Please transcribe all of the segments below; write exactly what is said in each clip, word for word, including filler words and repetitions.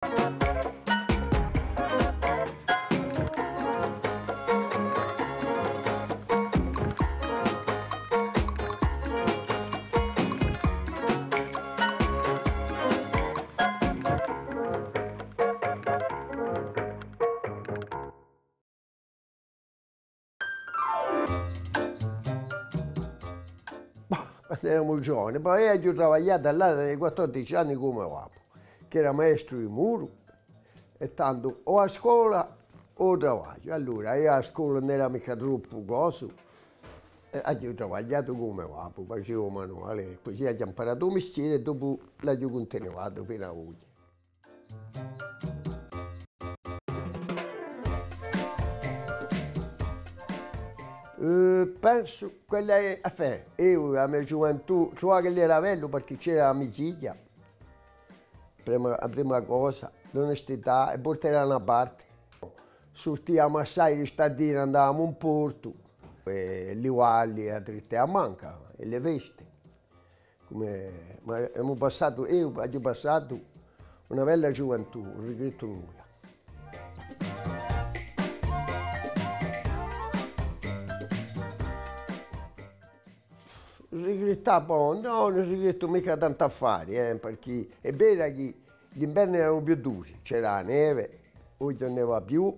Quandu eramu giovani, po eiu aghju travagliatu à l'età di quattordeci anni cù u me babbu, chì era maestru di muru, è tandu o a scola o u travagliu. Allora, eiu a scola ùn era micca troppu cosu, è aghju travagliatu cù u me babbu, facia u manuale, è cusì aghju amparatu u mistieri è dopu l'aghju cuntinuatu finu à oghje. Eh, pensu, quella hè, enfin, eiu, a me ghjuventù, truvava ch'ellu era bellu perchè c'era a me zia, prima, a prima cosa, l'onestità, è po era una parte. Surtiamu assai di statina, andavamu in portu, è li balli, a dritta è a manca, è le feste. Cum'è, ma emu passatu, eiu aghju passatu una bella ghjuventù, ùn rigrettu nulla. Rigrettà, bò, nò, ùn rigrettu micca tantu affari, eh, perchè hè vera chì l'invernu eranu più duri, c'era a neve, oghje ùn neva più,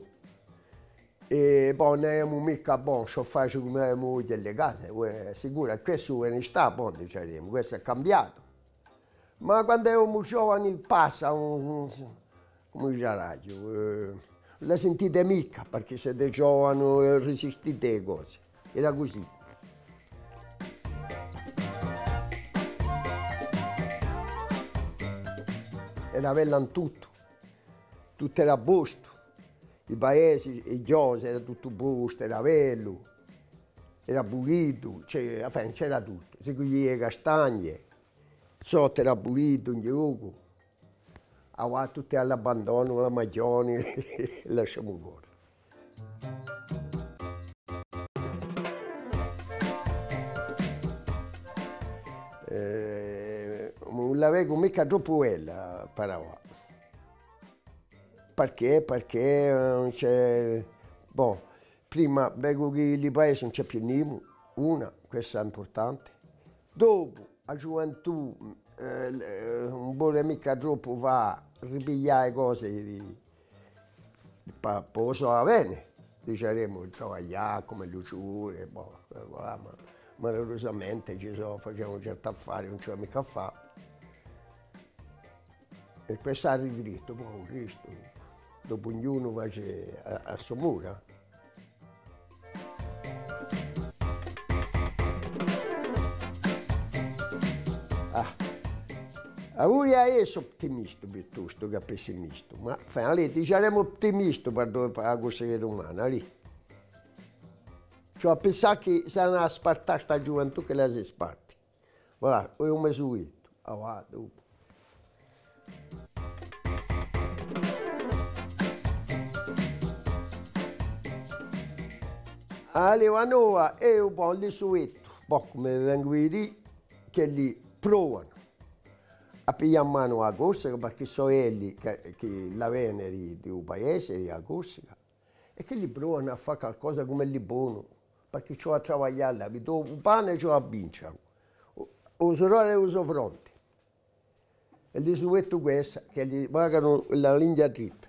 è po ùn avemu micca, bò, ciò face cum'è avemu oghje e case, uè, sicuru, quessu hè in stà, bò, diceremu, quessu hè cambiatu. Ma quandu eramu giovani passa un, un, cumu diceraghju, eh, ùn la sentite micca, perchè site giovanu è risistite e cose. Era cusì. Era bella in tuttu. Tuttu era à postu. I paesi, i chjosi, era tuttu postu, era bellu, era pulitu, c'è-, enfin, c'era tuttu. Si cuglia e castagne, sottu era pulitu, in ghjocu. Avà tuttu hè à l'abbandonu, à la maghjoni, lasciamu corre. Eh, ùn la vecu micca troppu bella, par avà. Perchè? Perchè, eh, ùn ci hè, bon, prima vecu chì li paesi ùn ci hè più nimu, una, quessa hè impurtante. Dopu, a ghjuventù, eh, eh, ùn vole micca troppu fà ripiglià e cose di, di, pà, pà u so avvene, diceremu, travaglià cum'è l'usure, bon, eh, voilà, ma malarusamente ci sò, facemu certi affari, ùn ci hè micca à fà. È quessu hè u rigrettu, po u restu, dopu ognunu face à, à so moda. Ah. Avà eiu sò ottimistu piuttostu chè pessimistu, ma, enfin, allez, diceremu ottimistu par duve, par a Corsica dumane, allez. Ci hè à pensà chì s'anu à spartà sta ghjuventù ch'ella si sparti. Voilà, oghje u me suetu. Avà, dopu. A leva nova, eiu, bon, li suetu, bon, cum'è vengu à dì, ch'elli provanu à piglià in manu a Corsica, perchè sò elli chì, chì l'avvene di, di u paese, di a Corsica. È ch'elli provanu à fà calcosa cum'elli ponu, perchè ci vole à travaglià, u pane ci vole à vincelu, u, u so rore è u so fronte. È li suetu quessa, ch'elli vaganu in la linea dritta.